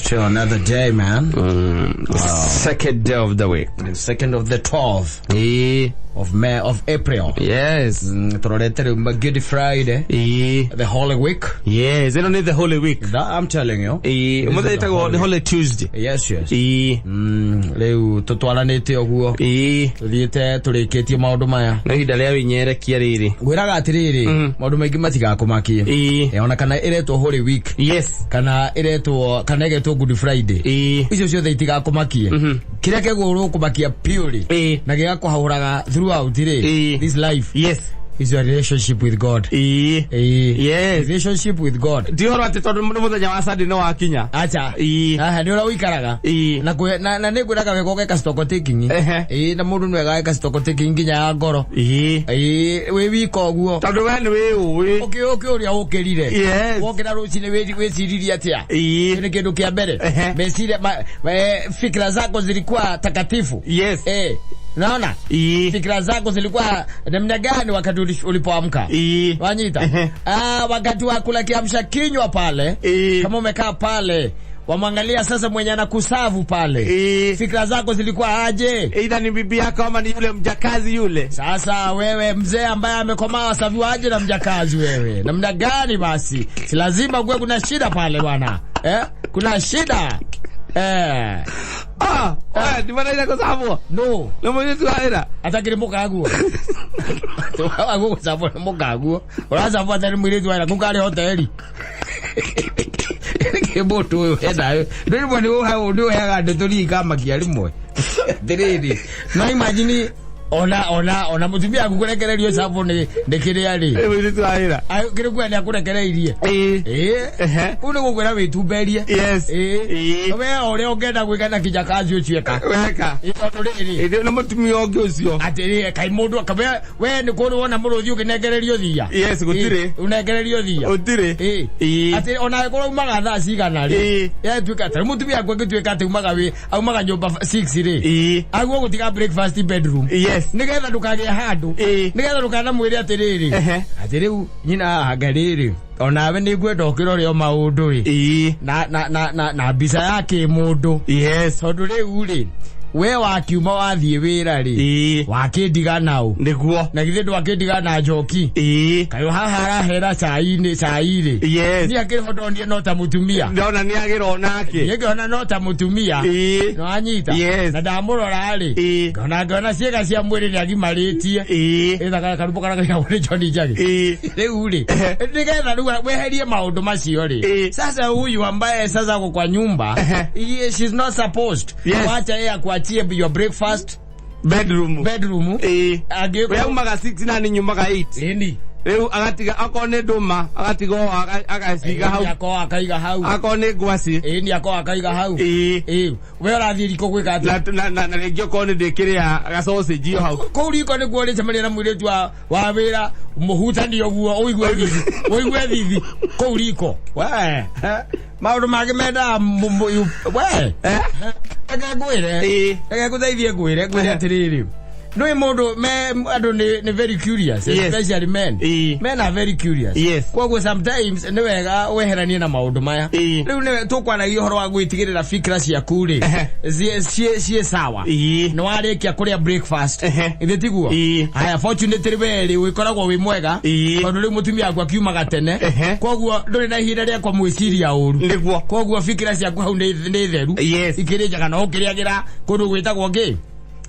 Still another day, man. Second day of the week. The second of the 12th Ĩĩ. of May of April. Yes. Turorete rĩu Good Friday, Ĩĩ. the Holy Week. Yes, ĩno nĩ the Holy Week. That I'm telling you. Ĩĩ, ũmũthĩ the ĩtagwo Holy nĩ Holy Tuesday. Yes. Ĩĩ. Rĩu tũtwaranĩte ũguo. Ĩĩ. Tũthiĩte tũrĩkĩtie maũndũ maya. No ihinda rĩa wĩnyerekia rĩrĩ. Ngwĩraga atĩrĩrĩ, maũndũ maingĩ matigakũmakie. Ĩĩ. Ona kana ĩretwo Holy Week, Yes. kana ĩretwo kana ĩgetwo Good Friday. Ĩĩ. Icio ciothe itigakũmakie. Kĩrĩa kĩagĩrĩirwo gũkũmakia purely Ĩĩ. na gĩgakũhahũraga throughout rĩ, Ĩĩ. this life Yes. is your relationship with God. Ĩĩ. Ĩĩ. Yes. Relationship with God. Ti ũhoro atĩ tondũ nĩ mũthenya wa Sunday nĩ wakinya. Acha. Ĩĩ. Aha, nĩ ũrĩa ũikaraga. Ĩĩ. Na kwe, na nĩ ngwĩraga wega ũgeka stock taking. Ehe. Ĩĩ, na mũndũ nĩ wega ageka stock taking nginya ya ngoro. Ĩĩ. Ĩĩ, wĩ wika ũguo. Tondũ we nĩ wĩũĩ. Ũkĩ ũrĩa ũkĩrire. Yes. Wokĩra rũcinĩ wĩciririe atĩa? Ĩĩ. Kĩu nĩ kĩndũ kĩa mbere. Ehe. Meciria fikra zako zilikuwa takatifu. Yes. Naona? Ĩĩ. Fikra zako zilikuwa namna gani wakati ulipoamka? Ĩĩ. Wanyita? Ehe. Ah, wakati wa kula kiamsha kinywa pale. Ĩĩ. Kama umekaa pale, wamwangalia sasa mwenye anakusavu pale. Ĩĩ. Fikra zako zilikuwa aje? Either ni bibi yako ama ni yule mjakazi yule. Sasa wewe mzee ambaye amekomaa wasaviwa aje na mjakazi wewe? Namna gani basi? Si lazima kuwe kuna shida pale bwana. Eh? Kuna shida. Eh. Ah, oya, ndibona gũcabwo. No. Nĩ mũirĩtu wa wĩra. Atakĩrĩ mũkaguo. Agũgũcabwo nĩ mũkaguo. Ũracabwo atarĩ mũirĩtu wa wĩra kũu karĩ hoteli. Kĩmũndũ ũyũ ena rĩmwe nĩ ũheaga ndeto niĩ ikamakia rĩmwe. Atĩrĩrĩ, no imagine ona mũtumia aku kũrekererio cabo nĩ kĩrĩa rĩ. Nĩ mũirĩtu wa wĩra. Kĩrĩ kuga nĩ akũrekereirie. Ĩĩ. Ĩĩ. Ehe. Kũu nĩ gũkwĩra wĩtumberie. Yes. Ĩĩ. Ĩĩ. We o ũrĩa ũngĩenda gwĩka na kijakazi ũcio eka. Weka. Ĩĩ, tondũ rĩrĩ. Ĩĩ, nĩ mũtumia ũngĩ ũcio. Atĩrĩ, kaĩ mũndũ we nĩ kũrĩ wona mũrũthi ũkĩnengererio thiia? Yes, gũtirĩ. Ĩĩ, ũnengererio thiia. Gũtirĩ. Ĩĩ. Ĩĩ. Atĩ ona angĩkorwo umaga thaa cigana rĩ. Ĩĩ. Yatuĩka atĩ mũtumia waku angĩtuĩka atĩ umaga wĩ aumaga nyũmba 6 rĩ. Ĩĩ. Aguo gũtiga breakfast bedroom. Yes. Nĩgetha ndũkagĩe handũ. Ĩĩ. Nĩgetha ndũkanamwĩre atĩrĩrĩ. Ehe. Atĩ rĩu nyina anga rĩrĩ onawe nĩ ngwenda ũkĩrore o maũndũ ĩ. Ĩĩ. Na mbica ya kĩmũndũ. Yes. Tondũ rĩu rĩ we wakiuma wathiĩ wĩra rĩ. Ĩĩ. Wakĩndiga naũ. Nĩguo. Na githĩ ndwakĩndiga na njoki. Ĩĩ. Kaĩ haha arahera cai-inĩ cai rĩ. Yes. Niĩ akĩrĩ ho ndonire no ta mũtumia. Ndona nĩ agĩra onake. Niĩ ngĩona no ta mũtumia. Ĩĩ. Nĩwanyita? Yes. Na ndamũrora rĩ. Ĩĩ. Ngona ciĩga cia mwĩrĩ nĩ agimarĩtie. Ĩĩ. Ĩtha karũmbo karĩa kainagwo nĩ Johnny Njagi. Ĩĩ. Rĩu rĩ, nĩgetha rĩu weherie maũndũ macio rĩ. Ĩĩ. Sasa huyu ambaye sasa ako kwa nyumba, she's not supposed. Yes. Wacha yeye akuachie your breakfast Bedroom. bedroom. Ĩĩ. Angĩkorwo We aumaga 6 na niĩ nyumaga 8. Ĩni. Rĩu agatiga akorwo nĩ ndũma agatiga o agaciga hau. Akoa akaiga hau. Akorwo nĩ ngwacĩ. Ĩni akoa akaiga hau. Ĩĩ. Ĩĩ. We ũrathiĩ riko gwĩka atĩa? Na rĩngĩ okorwo nĩ ndĩkĩrĩa gasausage o hau. Kũu riko nĩkuo ũrĩcemania na mũirĩtu wa wĩra mũhutani ũguo ũigue thithi. Ũigue thithi kũu riko. We. Maũndũ mangĩ mendaga we. Eh? Reke ngwĩre. Ĩĩ. Reke ngũteithie ngwĩre atĩrĩrĩ. Nĩ mũndũ me andũ nĩ very curious, Yes. especially men. Ĩĩ. Men are very curious. Yes. Koguo sometimes nĩ wega weheranie na maũndũ maya. Ĩĩ. Rĩu nĩ tũkwaragia ũhoro wa gwĩtigĩrĩra fikra ciaku rĩ Ehe. ciĩ sawa. Ĩĩ. Nĩ warĩkia kũrĩa breakfast. Ehe. Githĩ tiguo? Ĩĩ. Haya, fortunately we rĩ wĩkoragwo wĩ mwega. Ĩĩ. Tondũ rĩu mũtumia waku akiumaga tene. Ehe. Koguo ndũrĩ na ihinda rĩa kũmwĩciria ũru. Nĩguo. Koguo fikira ciaku hau nĩ theru. Yes. Ikĩrĩ njega no ũkĩrĩagĩra kũndũ gwĩtagwo kĩ?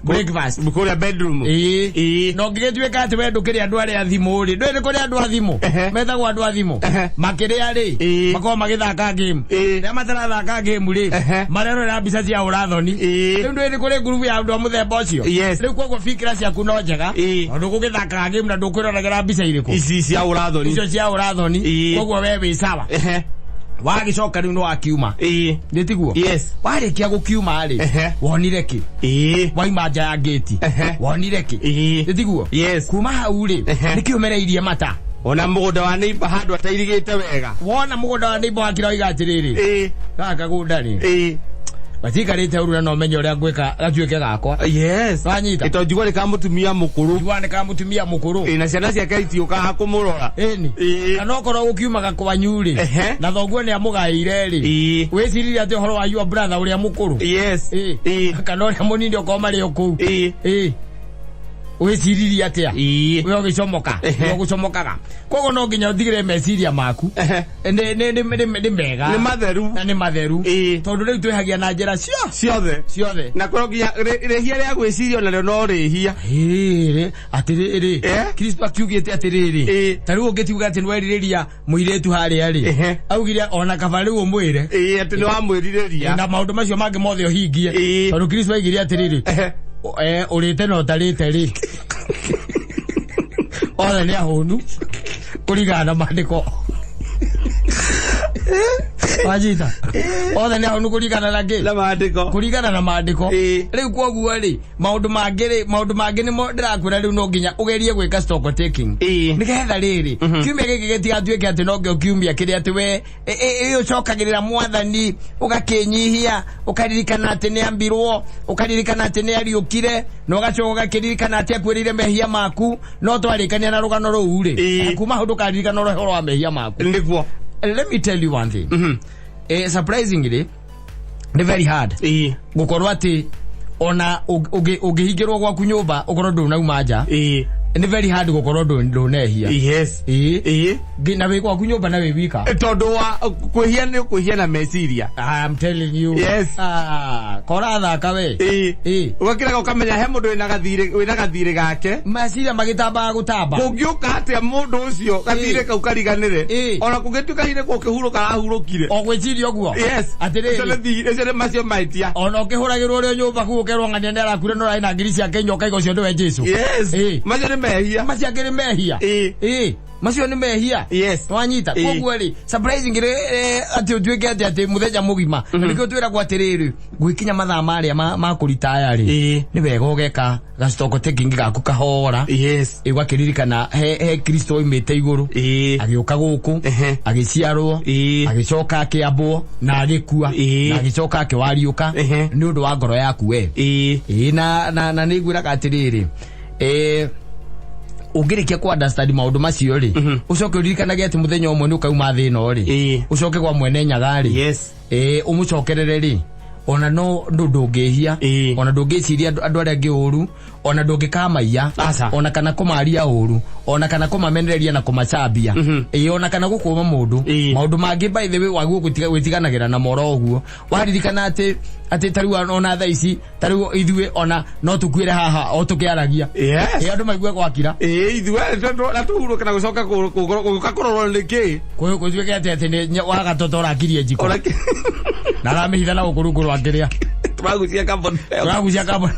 Breakfast. Kũrĩa bedroom. Ĩĩ. Ĩĩ. Na ũngĩgĩtuĩka atĩ we ndũkĩrĩ andũ arĩa thimũ rĩ, ndũĩ nĩ kũrĩ andũ a thimũ? Ehe. Metagwo andũ a thimũ. Ehe. Makĩrĩa rĩ, Ĩĩ. makoragwo magĩthaka game. Ĩĩ. Rĩrĩa matarathaka game rĩ, Ehe. marerorera mbica cia ũrathoni. Ĩĩ. Rĩu ndũĩ nĩ kũrĩ ngurubu ya andũ a mũthemba ũcio? Yes. Rĩu koguo fikira ciaku no njega. Ĩĩ. Tondũ gũgĩthakaga game na ndũkwĩroragĩra mbica irĩkũ? Ici cia ũrathoni. Icio cia ũrathoni. Ĩĩ. Koguo we wĩ sawa. Ehe. Wagĩcoka rĩu nĩ wakiuma. Ĩĩ. Nĩ tiguo? Yes. Warĩkia gũkiuma rĩ, Ehe. wonire kĩ? Ĩĩ. Waima nja ya ngĩti. Ehe. Wonire kĩ? Ĩĩ. Nĩ tiguo? Yes. Kuma hau rĩ, Ehe. nĩkĩ ũmereirie mata? Ona mũgũnda wa neighbor handũ atairigĩte wega. Wona mũgũnda wa neighbor wakira oiga atĩrĩrĩ, Ĩĩ. gaka kagũnda rĩ, Ĩĩ. Gatiikarĩte ũru na no menye ũrĩa ngwĩka gatuĩke gakwa. Yes. Wanyita? Ĩto njigua nĩ ka mũtumia mũkũrũ. Njigua nĩ ka mũtumia mũkũrũ. Ĩ, na ciana ciake itiũkaga kũmũrora. Ĩni. Ĩĩ. Kana okorwo gũkiumaga kwanyu rĩ, Ehe. na thoguo nĩ amũgaĩire rĩ, Ĩĩ. wĩciririe atĩ ũhoro wa your brother ũrĩa mũkũrũ. Yes. Ĩĩ. Ĩĩ. Kana ũrĩa mũnini okorwo marĩ o kũu. Ĩĩ. Ĩĩ. Wĩciririe atĩa? Ĩĩ. We ũgĩcomoka. Ehe. We ũgũcomokaga. Koguo no nginya ũtigĩrĩre meciria maku Ehe. nĩ mega. Nĩ matheru. Na nĩ matheru. Ĩĩ. Tondũ rĩu twĩhagia na njĩra cio Ciothe. ciothe. Na kwĩrwo nginya rĩhia rĩa gwĩciria onarĩo no rĩhia. Rĩrĩ, atĩrĩrĩ, Eh? Kristo akiugĩte atĩrĩrĩ, Ĩĩ. ta rĩu ũngĩtiuga atĩ nĩwerirĩria mũirĩtu harĩa rĩ, Ehe. augire ona kaba rĩu ũmwĩre Ĩĩ, atĩ nĩ wamwĩrirĩria. na maũndũ macio mangĩ mothe ũhingie, Ĩĩ. tondũ Kristo aigire atĩrĩrĩ, Ehe. Ũrĩte na ũtarĩte rĩ, othe nĩ ahũnu kũringana na maandĩko. Wanyita? Othe nĩ ahũnu kũringana na kĩ? Na maandĩko. Kũringana na maandĩko. Ĩĩ. Rĩu kwoguo rĩ, maũndũ mangĩ rĩ, maũndũ mangĩ nĩmo ndĩrakwĩra rĩu no nginya ũgerie gwĩka stock taking. Ĩĩ. Nĩgetha rĩrĩ, kiumia gĩkĩ gĩtigatuĩke atĩ no ngĩo kiumia kĩrĩa atĩ we ũcokagĩrĩra mwathani, ũgakĩnyihia, ũkaririkana atĩ nĩ ambirwo, ũkaririkana atĩ nĩ ariũkire, na ũgacoka ũgakĩririkana atĩ akuĩrĩire mehia maku, no twarĩkania na rũgano rũu rĩ, Ĩĩ. kuma hau ndũkaririkana ũhoro wa mehia maku. Nĩguo. Let me tell you one thing. Surprisingly, nĩ very hard Ĩĩ. gũkorwo atĩ ona ũngĩhingĩrwo gwaku nyũmba ũkorwo ndũnauma nja, Ĩĩ. nĩ very hard gũkorwo ndũnehia. Yes. Ĩĩ. Ĩĩ. Na wĩ gwaku nyũmba na wĩ wika. Tondũ wa kwĩhia nĩ ũkwĩhia na meciria. I'm telling you. Yes. Ah, kora thaka we. Ĩĩ. Ĩĩ. Ũgakĩrega ũkamenya he mũndũ wĩna gathirĩ gake. Meciria magĩtambaga gũtamba. Kũngĩũka atĩa mũndũ ũcio gathirĩ Ĩĩ. kau kariganĩre. Ĩĩ. Ona kũngĩtuĩka hihi nĩ kũhurũka arahurũkire. O gwĩciria ũguo. Yes. Atĩrĩrĩ. Ũcio nĩ thirĩ, ũcio nĩ macio mahĩtia. Ona ũkĩhũragĩrwo ũrĩa nyũmba kuu ũkerwo ng'ania nĩ arakuire no ũrarĩ na ngiri ciake inya ũkaiga ũcio nĩwe Jesu. Yes. Ĩĩ. Macio nĩ mehia. Macio angĩ nĩ mehia. Ĩĩ. Ĩĩ. Macio nĩ mehia. Yes. Wanyita. Ĩĩ. Koguo rĩ, surprisingly atĩ ũtuĩke atĩ atĩ mũthenya mũgima. Na nĩkĩo twĩragwo atĩrĩrĩ, gwĩkinya mathaa marĩa ma kũritaya rĩ, Ĩĩ. nĩ wega ũgeka ga stock taking gaku kahora. Yes. Ĩ, ũgakĩririkana he Kristo oimĩte igũrũ. Ĩĩ. Agĩũka gũkũ, Ehe. agĩciarwo, Ĩĩ. agĩcoka akĩambwo na agĩkua, Ĩĩ. na agĩcoka akĩwariũka Ehe. nĩ ũndũ wa ngoro yaku we. Ĩĩ. Ĩĩ, na nĩ ngwĩraga atĩrĩrĩ, ũngĩrĩkia kũ understand maũndũ macio rĩ, ũcoke ũririkanage atĩ mũthenya ũmwe nĩ ũkauma thĩ ĩno rĩ, Ĩĩ. ũcoke kwa mwene nyaga rĩ, Yes. Ũmũcokerere rĩ, ona no ndũngĩhia, Ĩĩ. ona ndũngĩciria andũ arĩa angĩ ũru, ona ndũngĩkamaiya, Aca. ona kana kũmaria ũru, ona kana kũmamenereria na kũmacambia, ĩĩ, ona kana gũkũma mũndũ. Ĩĩ. Maũndũ mangĩ by the way wagwo gwĩtiganagĩra na moro ũguo. Waririkana atĩ ta rĩu ona thaa ici, ta rĩu ithuĩ ona no tũkuĩre haha o tũkĩaragia. Yes. Ĩĩ, andũ maigue gwakira. Ĩĩ, ithuĩ na tũhurũke na gũcoka gũka kũrorwo nĩ kĩ. Gũtuĩke atĩ nĩ wagatoto ũrakirie njiko. Ona Na aramĩhitha na gũkũ rungu rwa kĩrĩa. Tũragucia carbon dioxide. Tũragucia carbon.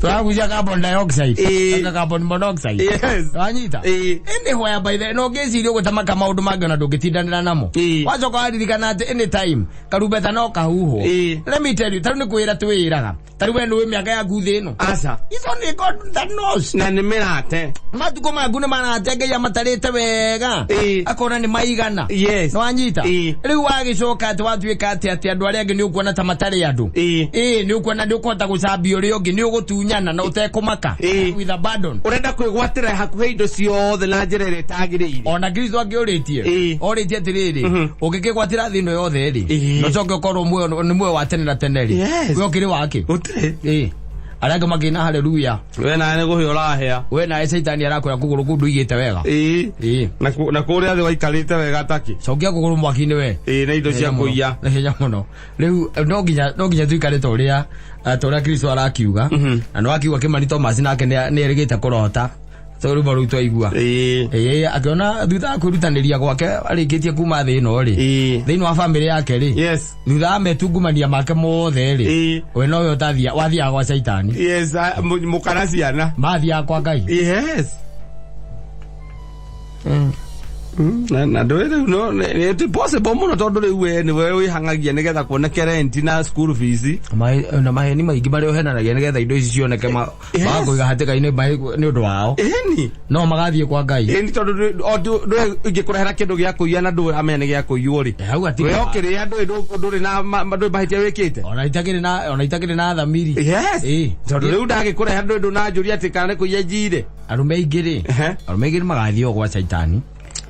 Tũragucia carbon dioxide. Ĩĩ. Kana carbon monoxide. Yes. Wanyita? Ĩĩ. Anywhere by the no ngĩciria ũgũtamaka maũndũ mangĩ ona ndũngĩtindanĩra namo. Ĩĩ. Wacoka waririkana atĩ anytime karumbeta no kahuhwo. Ĩĩ. Let me tell you, ta rĩu nĩ kwĩra twĩraga. Ta rĩu we nĩũĩ mĩaka yaku thĩ ĩno. Aca. It's only God that knows. Na nĩ mĩrate. Matukũ maku nĩ marate Ngai amatarĩte wega. Ĩĩ. Akona nĩ maigana. Yes. Nĩ wanyita? Ĩĩ. Rĩu wagĩcoka atĩ watuĩka atĩ atĩ andũ arĩa angĩ nĩ ũkuona ta matarĩ andũ. Ĩĩ. Ĩĩ, nĩ ũkuona nĩ ũkũhota gũcambia ũrĩa ũngĩ, nĩ ũgũtunyana na ũtekũmaka. Ĩĩ. With abandon. Ũrenda kwĩgwatĩra hakuhĩ indo ciothe na njĩra ĩrĩa ĩtagĩrĩire. Ona Kristo angĩũrĩtie, Ĩĩ. orĩtie atĩrĩrĩ, ũngĩkĩgwatĩra thĩ ĩno yothe rĩ, Ĩĩ. na ũcoke ũkorwo muoyo nĩ muoyo wa tene na tene rĩ, Yes. we ũkĩrĩ wake? Gũtirĩ. Ĩĩ. Arĩa angĩ makĩina haleluya. We nawe nĩ kũhĩa ũrahĩa. We nawe caitani arakwĩra kũgũrũ kũu ndũigĩte wega. Ĩĩ. Ĩĩ. Na kũrĩa thĩ waikarĩte wega takĩ. Cokia kũgũrũ mwaki-inĩ we. Ĩĩ, na indo cia kũiya. Na hinya mũno. Rĩu no nginya tuikare ta ũrĩa ta ũrĩa Kristo arakiuga. Na no akiuga Kĩmani Thomas nake nĩ erĩgĩte kũrota. To rwĩmbo rũu twaigua. Ĩĩ. Ĩĩ, akĩona thutha wa kwĩrutanĩria gwake arĩkĩtie kuma thĩ ĩno rĩ, Ĩĩ. thĩinĩ wa bamĩrĩ yake rĩ, Yes. thutha wa metungumania make mothe rĩ, Ĩĩ. we nowe ũtathia wathiaga gwa caitani. Yes, mũkana ciana. Mathiaga kwa Ngai. Yes. Na ndå rä u no nä possible må no tondå rä u we nä we wä hangagia nä getha kuoneke rent na school fees. Na maheni maingĩ marĩa ũhenanagia nĩgetha indo ici cioneke Yes. magakũiga hatĩka-inĩ nĩ ũndũ wao Ĩni. no magathiĩ kwa Ngai. Ĩni tondå ndå ingä kå rehera kä ndå gä a kå iya na ndå amenya nä gä a kå iywo rä Eh, hau hatirĩ we wa- å kä rä a ndå rä na ndå mahätia wä kä te. Ona itakĩrĩ na thamiri. Yes. Ĩ. Tondå rä u ndagä kå reha ndå ndå na njå ria atä kana nä kå iya njire. Arũme aingĩ rĩ, Ehe. arũme aingĩ nĩ magathiĩ o gwa caitani.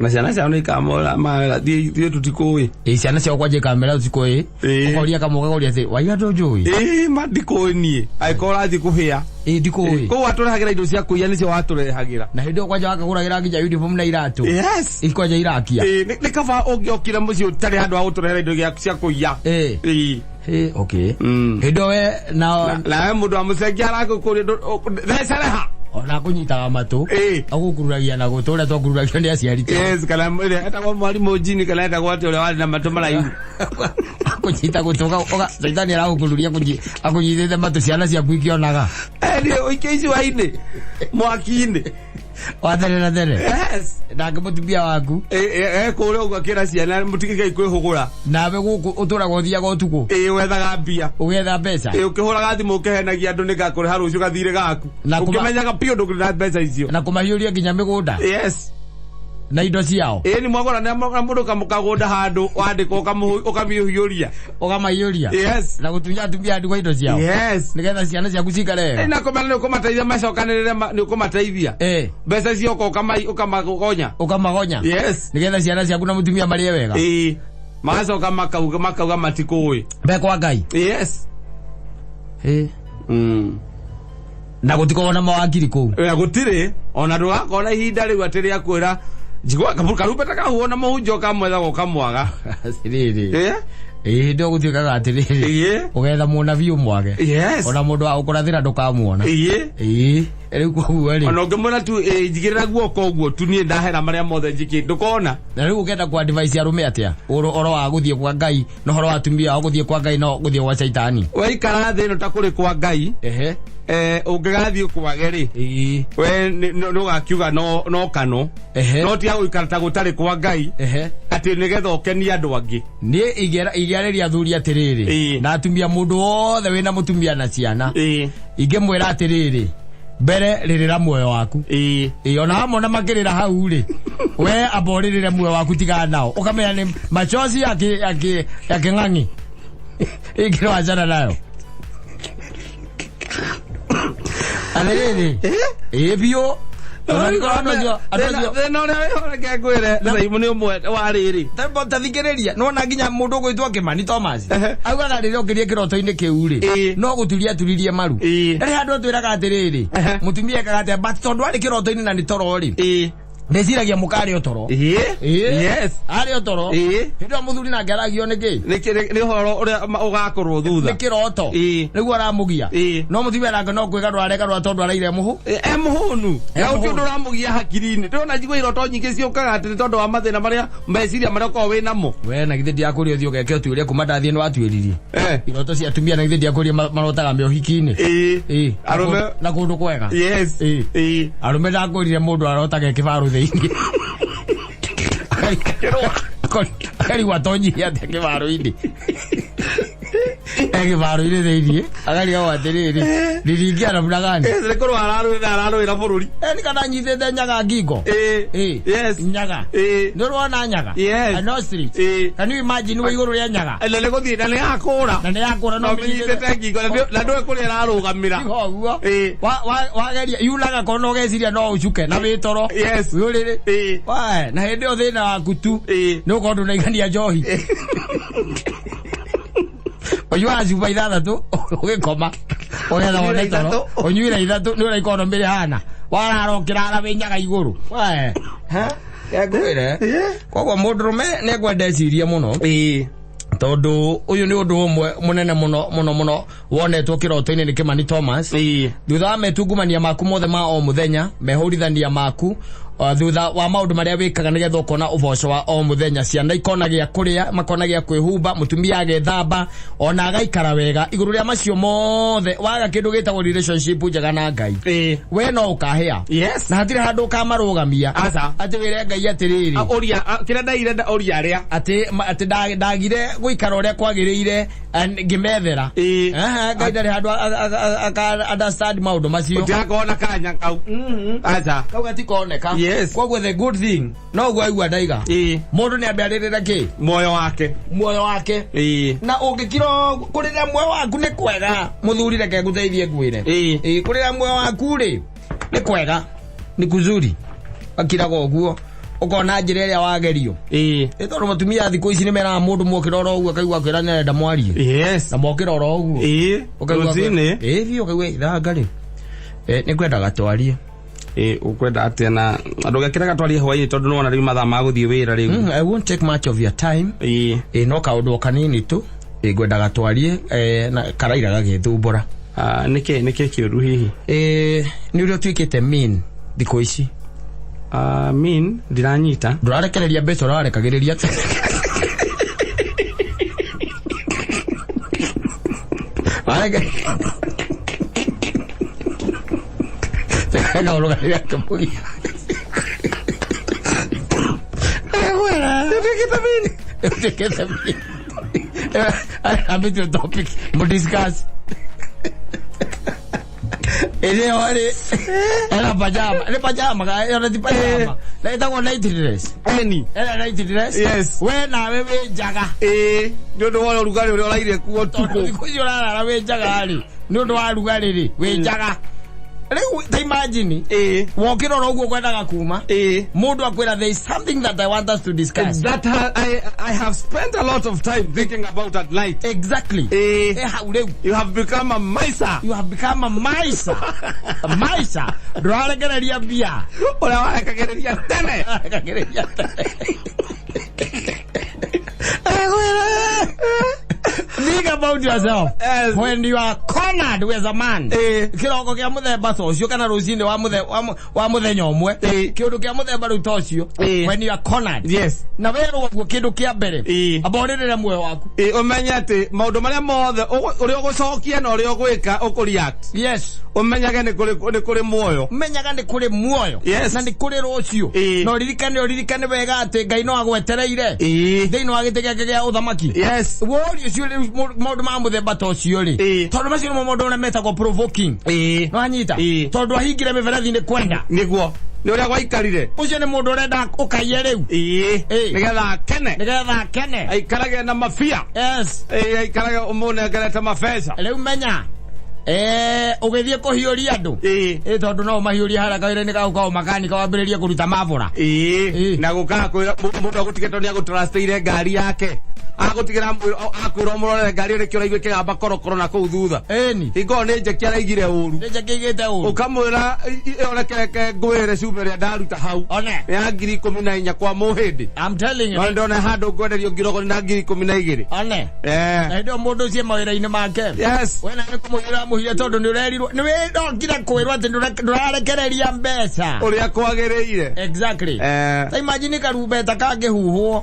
Na ciana ciao nä ikamora mawera thiä tå tikå ä. Ĩ, ciana ciao kwanja ikamera ũtukũ ĩ. Ĩ. Ũkoria kamwe ũkagoria atĩ waiga ndũnjũĩ. Ä ma ndikå ä niä angä korwo rathiä kå hä a. Ĩ, ndikũĩ. Kå u watå rehagä ra indo cia kå iya nä cio watå rehagä ra. Na hĩndĩ ĩyo kwanja wakagũragĩra nginya uniform na iratũ. Yes. Ĩ, kwanja irakia. Ĩ, nä kaba å ngä okire må ciä å tarä handå ha gå tå rehera indo cia kå iya. Ĩ. Ĩ. Ĩ, okay. Mm. Hĩndĩ ĩyo we na Nawe må ndå wa må cengia arakå kå ria thecereha. Ona kũnyitaga matũ. Ĩ. Agũkururagia na gũtũ ũrĩa twakururagio nĩ aciari tene. Yes, kana ĩrĩa etagwo mwarimũ njini kana etagwo atĩ ũrĩa warĩ na matũ maraihu. Akũnyita gũtũ caitani aragũkururia akũnyitĩte matũ ciana ciaku ikĩonaga. Nĩ ũikie icua-inĩ mwaki-inĩ. Wa tene na tene. Yes. Nake mũtumia waku. Kũrĩa ũguo akĩra ciana mũtigĩkai kwĩhũgũra. Nawe gũkũ ũtũraga ũthiaga ũtukũ. Ĩ, wethaga mbia. Ũgetha mbeca. Ĩ, ũkĩhũraga thimũ ũkĩhenagia andũ nĩ ngakũrĩha rũciũ gathirĩ gaku. Na Ũkĩmenyaga biũ ndũkĩrĩ na mbeca icio. Na kũmahiũria nginya mĩgũnda. Yes. Na indo ciao. Ĩ, nĩ mwagũra na mũndũ kamũkagũnda handũ wandĩkwo ũkamĩhiũria. Ũkamahiũria. Yes. Na gũtunya atumia a ndigwa indo ciao. Yes. Nĩgetha ciana ciaku cikare wega. Na kũmena nĩ ũkũmateithia macokanĩrĩre nĩ ũkũmateithia. Ĩ. Mbeca cioka ũkamagonya. Ũkamagonya. Yes. Nĩgetha ciana ciaku na mũtumia marĩe wega. Ĩ, magacoka makauga matikũĩ. Be kwa Ngai. Yes. Ĩ. Na gũtikoragwo na mawakiri kũu. Ĩ, gũtirĩ ona ndũgakona ihinda rĩu atĩ rĩa kwĩra njigua karumbeta kahuo na mũhunjia ũkamwethaga ũkamwaga. Atĩrĩrĩ. Ĩ. Ĩ, hĩndĩ ĩyo gũtuĩkaga atĩrĩrĩ. Ĩ. Ũgetha mũnabii ũmwage. Yes. Ona mũndũ wa gũkũrathĩra ndũkamuona. Ĩ. Ĩ, rĩu koguo rĩ. Ona ũngĩmwĩra tu ĩ, njigĩrĩra guoko ũguo tu niĩ ndahera marĩa mothe njĩkĩ ndũkona. Na rĩu ũkenda ku advise arũme atĩa ũhoro wa gũthiĩ kwa Ngai na ũhoro wa atumia ao gũthiĩ kwa Ngai no gũthiĩ gwa caitani? Waikara thĩ ĩno ta kũrĩ kwa Ngai. Ehe. Ũngĩgathiĩ kwage rĩ. Ĩ. We nĩ ũgakiuga no kano. Ehe. No tiga gũikara ta gũtarĩ kwa Ngai. Ehe. Atĩ nĩgetha ũkenie andũ angĩ. Niĩ ingĩarĩria athuri atĩrĩrĩ. Ĩ. Na atumia mũndũ wothe wĩna mũtumia na ciana. Ĩ. Ingĩmwĩra atĩrĩrĩ, mbere rĩrĩra muoyo waku. Ĩ. Ĩ, ona hamwe na makĩrĩra hau rĩ, we amba ũrĩrĩre muoyo waku tigana nao ũkamenya nĩ machozi ya kĩng'ang'i ingĩ wachana nayo atĩrĩrĩ. Ĩ, biũ. Thĩna ũrĩa wĩho reke ngwĩre Saimu nĩ ũmwe wa rĩrĩ. Tathikĩrĩria nĩwona nginya mũndũ ũgwĩtwo Kĩmani Thomas Ehe. augaga rĩrĩa ũkĩrie kĩroto-inĩ kĩu rĩ, Ĩ. no gũturia aturirie maru. Ĩ. Ndarĩ handũ atwĩraga atĩrĩrĩ, Ehe. mũtumia ekaga atĩa, but tondũ arĩ kĩroto-inĩ na nĩ toro rĩ, Ĩ. ndĩciragia mũkarĩ o toro. Ĩ. Ĩ. Yes. Arĩ o toro. Ĩ. Hĩndĩ ĩyo mũthuri nake aragio nĩ kĩ? Nĩ ũhoro ũrĩa ũgakorwo thutha. Nĩ kĩroto. Ĩ. Nĩguo aramũgia. Ĩ. No mũtumia nake no kwĩgarũra aregarũra tondũ araire mũhu. E mũhũnu. E Na ũcio mũhũnu. ũndũ ũramũgia hakiri-inĩ. Ndĩrona njigua iroto nyingĩ ciũkaga atĩ nĩ tondũ wa mathĩna marĩa meciria marĩa ũkoragwo wĩ namo. We na githĩ ndiakũria ũthiĩ ũgeke ũtuĩrie kuma ndathiĩ nĩ watuĩririe. Eh. Iroto cia atumia na githĩ ndiakũria marotaga me ũhiki-inĩ. Ĩ. Ĩ. Arũme. Na kũndũ kwega. Yes. Ĩ. Ĩ. Arũme ndakwĩrire mũndũ arotaga kĩbaro thĩinĩ. Akarigwo atonyire atĩa kĩbaro-inĩ. E kĩbaro-inĩ thĩinĩ akarigagwo atĩrĩrĩ, ndiringĩa namna gani? Yes, nĩ kũrũa ararũĩra ararũĩra bũrũri. Nĩ kana nyitĩte nyaga ngingo. Ĩ. Ĩ. Yes. Nyaga. Ĩ. Nĩ ũrona nyaga? Yes. An ostrich. Ĩ. Can you imagine wĩ igũrũ rĩa nyaga? Na nĩ gũthiĩ na nĩ yakũra. Na nĩ yakũra. No mĩnyitĩte ngingo na ndũĩ kũrĩa ĩrarũgamĩra. Ũguo. Ĩ. Wageria yunaga kona ũgeciria no ũcuke na wĩ toro. Yes. Wĩ ũrĩrĩ. Ĩ. Wae, na hĩndĩ ĩyo thĩna waku tu Ĩ. nĩ ũkorwo ndũnaigania njohi. Ũnyuaga cuba ithathatũ ũgĩkoma ũgetha wone Ũnyuire toro. ithatũ. Ũnyuire ithatũ nĩ ũrĩa ikonomĩ rĩhana warara ũkĩrara wĩ nyaga igũrũ. Wae. Ha? Ngwĩre koguo mũndũrũme nĩ ekwenda ecirie mũno Ĩ. tondũ ũyũ nĩ ũndũ ũmwe mũnene mũno mũno mũno wonetwo kĩroto-inĩ nĩ Kĩmani Thomas. Ĩ. Thutha wa metungumania maku mothe ma o mũthenya, mehũrithania maku Thutha wa maũndũ marĩa wĩkaga nĩgetha ũkona ũboco wa o mũthenya, ciana ikona gĩa kũrĩa, makona gĩa kwĩhumba, mũtumia agethamba ona agaikara wega. Igũrũ rĩa macio mothe waga kĩndũ gĩtagwo relationship njega na Ngai, we no ũkahĩa. Na hatirĩ handũ ũkamarũgamia. Aca. Atĩ wĩre Ngai atĩrĩrĩ, Ũria kĩrĩa ndaire ũria arĩa atĩ atĩ ndagire gũikara ũrĩa kwagĩrĩire ngĩmethera. Aha, Ngai ndarĩ handũ aka understand maũndũ macio. Ũtigakorwo na kanya kau, aca. Kau gatikoneka. Koguo the good thing no ũguo aigua ndaiga, mũndũ nĩ ambe arĩrĩre kĩ? Muoyo wake. Muoyo wake. Na ũngĩkira ũguo, kũrĩra muoyo waku nĩ kwega, mũthuri, reke ngũteithie ngwĩre. Ĩĩ, kũrĩra muoyo waku rĩ nĩ kwega, nĩ kuzuri, akiraga ũguo ũkona njĩra ĩrĩa wagerio. Ĩ tondũ mũtumia thikũ ici nĩ meraga mũndũ mokĩra oro ũguo akaigua akwĩra nĩarenda mwarie. Na mokĩra oro ũguo ũkaigua Rũcinĩ. Ĩĩ biũ, ũkaigua ithanga rĩ, nĩ ngwendaga twarie. Ĩĩ, ũkwenda atĩa? Na ndũgekĩre twarie hwainĩ tondũ nĩwona rĩu mathaa ma gũthiĩ wĩra rĩu. I won't take much of your time. Ĩĩ, no kaũndũ o kanini tu. Ĩĩ, ngwendaga twarie, na karaira gagĩthumbũra. Ah, nĩkĩ kĩũru hihi? Ĩĩ, nĩ ũrĩa ũtuĩkĩte mean thikũ ici. Ah, mean? Ndiranyita. Ndũrarekereria mbeca ũrarekagĩrĩria. Kaũndũ karĩa kĩmũgia. Nduĩkĩte mean? Ũtuĩkĩte mean. Ambĩtie topic mũdiscuss ĩrĩa rĩ ena pajama, nĩ pajama kana ĩyo ti pajama, na ĩtagwo night dress. Eni. Ena night dress. We nawe wĩ njaga. Ĩĩ, nĩ ũndũ wa ũrugarĩ ũrĩa ũraire kuo tondũ ũtukũ. Thikũ icio ũrarara wĩ njaga rĩ, nĩ ũndũ wa rugarĩ rĩ, wĩ njaga rĩu. Ta imagine wokĩra oro ũguo kwendaga kuma, mũndũ akwĩra, "There is something that I want us to discuss that I have spent a lot of time thinking about at night." Ĩ hau rĩu. You have become a miser. You have become a miser, a miser. Ndũrarekereria mbia ũrĩa warekagĩrĩria tene. Ndũrarekagĩrĩria tene. Think about yourself. When you are cornered with a man, kĩroko kĩa mũthemba ta ũcio kana rũcinĩ wa mũthenya ũmwe, kĩũndũ kĩa mũthemba rĩu ta ũcio, when you are cornered na werwo ũguo, kĩndũ kĩa mbere, amba ũrĩrĩre muoyo waku. Ĩĩ, ũmenye atĩ maũndũ marĩa mothe ũrĩa ũgũcokia na ũrĩa ũgwĩka ũkũreact, ũmenyage nĩ kũrĩ muoyo. Menyaga nĩ kũrĩ muoyo na nĩ kũrĩ rũciũ. Na ũririkane wega atĩ Ngai no agwetereire thĩinĩ wa gĩtĩ gĩake gĩa ũthamaki. Wori ũcio rĩu maũndũ ma mũthemba ta ũcio rĩ, tondũ macio nĩmo maũndũ marĩa metagwo provoking. No anyita tondũ ahingire mĩberethi nĩ kwenda. Nĩguo nĩ ũrĩa gwaikarire. Ũcio nĩ mũndũ ũrenda ũkaiye rĩu. Nĩgetha akene. Nĩgetha akene. Aikarage na mabia. Ĩĩ, aikarage ũmũnengerete mabeca. Rĩu menya ũgĩthiĩ kũhiũria andũ, ĩ tondũ no ũmahiũrie harĩa kawĩra-inĩ kau kao makanika wambĩrĩrie kũruta mabũra. Na gũkaga kwĩra mũndũ agũtigĩtwo nĩ agũtrustĩire ngari yake, agũtigĩra akwĩra ũmũrorere ngari ĩyo nĩkĩo ũraigua ĩkĩgamba korokoro na kũu thutha. Hingo ĩyo nĩ njeki araigire ũru. Nĩ njekĩigĩte ũru. Ũkamwĩra, ĩyo reke ngwĩre cuma ĩrĩa ndaruta hau one nĩ ya 14,000 kwa mũhĩndĩ. I'm telling you. No ndona handũ ngwenderio ngirogoni na 12,000. One na hĩndĩ ĩyo mũndũ ũcio e mawĩra-inĩ make. We nawe nĩ kũmũhiũra mũhiũre tondũ nĩ ũrerirwo nĩ wĩrokire kwĩrwo atĩ ndũrarekereria mbeca ũrĩa kwagĩrĩire. Ta imagine karumbeta kangĩhuhwo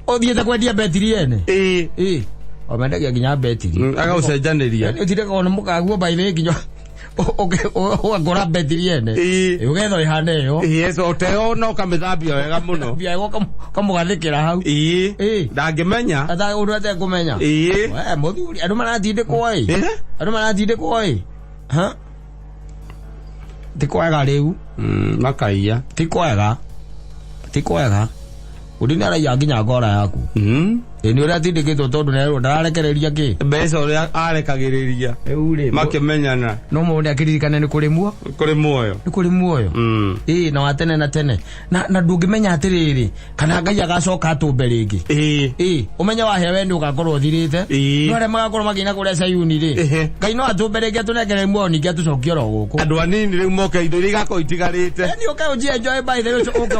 ũthiĩte kwendia betiri ene. Ĩ o mendagia nginya betiri. Agaucenjanĩria. Ũtire kona mũkaguo by the way nginya ũgakora betiri ene. Ũgetha ĩhana ĩyo. Yes, ũteo no ũkamĩthambia wega mũno. Mbia ũkamũgathĩkĩra hau. Ndangĩmenya. Ata ũndũ atekũmenya. We mũthuri, andũ maratindĩkwo ĩ. Andũ maratindĩkwo ĩ. Ha, ti kwega rĩu. Makaiya. Ti kwega, ti kwega. Ũndĩ nĩ araiya nginya ngora yaku. Ĩ nĩ ũrĩa atindĩkĩtwo tondũ nĩerwo ndararekereria kĩ mbeca ũrĩa arekagĩrĩria. Rĩu rĩ makĩmenyana. No mũndũ akĩririkane nĩ kũrĩ muo kũrĩ muoyo. Nĩ kũrĩ muoyo. Ĩ na wa tene na tene, na ndũngĩmenya atĩrĩrĩ kana Ngai agacoka atũmbe rĩngĩ. Ĩ ũmenye wahĩa we nĩ ũgakorwo ũthirĩte. No arĩa magakorwo makĩina kũrĩa Sayuni rĩ, Ngai no atũmbe rĩngĩ, atũnengere muoyo, ningĩ atũcokie oro gũkũ. Andũ anini rĩu moke indo iria igakorwo itigarĩte. Yani ũke ũnjie enjoy by the way, ũke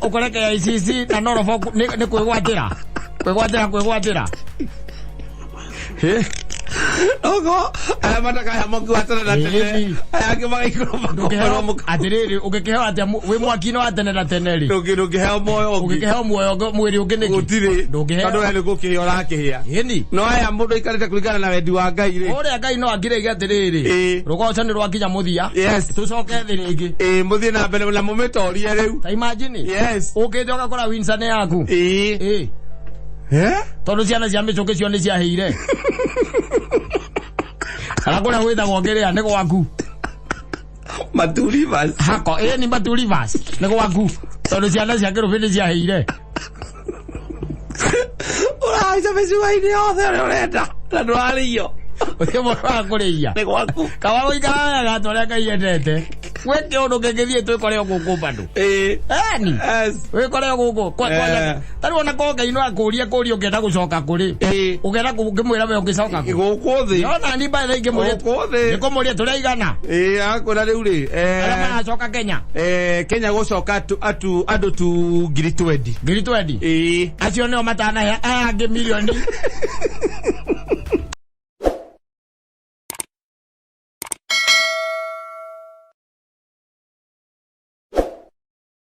ũkore KICC na Norfolk nĩ kwĩgwatĩra kwĩgwatĩra kwĩgwatĩra. Ogo aya matakaya mwaki wa tene na tene. Ĩni. Aya angĩ magaikũrũka makoherwo mũka. Atĩrĩrĩ, ũngĩkĩheo atĩa wĩ mwaki-inĩ wa tene na tene rĩ? Ndũngĩheo muoyo ũngĩ. Ũngĩkĩheo muoyo mwĩrĩ ũngĩ nĩkĩ? Gũtirĩ. Ndũngĩheo. Tondũ we nĩ gũkĩhĩa ũrakĩhĩa. Ĩni. No aya mũndũ aikarĩte kũringana na wendi wa Ngai rĩ. Ũrĩa Ngai no akĩrĩge atĩrĩrĩ, Ĩĩ. rũgoco nĩ rwakinya mũthia. Yes. Tũcoke thĩ rĩngĩ. Ĩĩ, mũthiĩ na mbere na mũmĩtorie rĩu. Ta imagine. Yes. Ũkĩte ũgakora Windsor nĩ yaku. Ĩĩ. Ĩĩ. Eh? Tondũ ciana cia mĩcũkĩ cio nĩ ciahĩire. Kana kũrĩa gwĩtagwo kĩrĩa nĩ gwaku. Matu Rivers. Hako, ĩĩ nĩ Matu Rivers nĩ gwaku. Tondũ ciana cia kĩrũbĩ nĩ ciahĩire. Ũrahaica mĩcuha-inĩ yothe ũrĩa ũrenda na ndũrarĩio. Ũcio mũndũ wa kũrĩia. Nĩ gwaku. Kaba gũikara wega ta ũrĩa Ngai endete. Gwĩ kĩũndũ kĩngĩthiĩ twĩkore o gũkũ bado. Ĩĩ. Eni. Yes. Wĩkore o gũkũ. Eh. Tarĩu ona korwo Ngai no akũrie kũria ũngĩenda gũcoka kũrĩ. Ĩĩ. Ũngĩenda ũngĩmwĩra we ũngĩcoka kũ. Gũkũ thĩ. Ona ni mbae ingĩmũria. Gũkũ thĩ. Nĩkũmũria tũraigana. Ĩĩ, akwĩra rĩu rĩ. Arĩa maracoka Kenya. Kenya gũcoka andũ tu 20,000. 20,000. Ĩĩ. Acio nĩo matanahe aya angĩ milioni.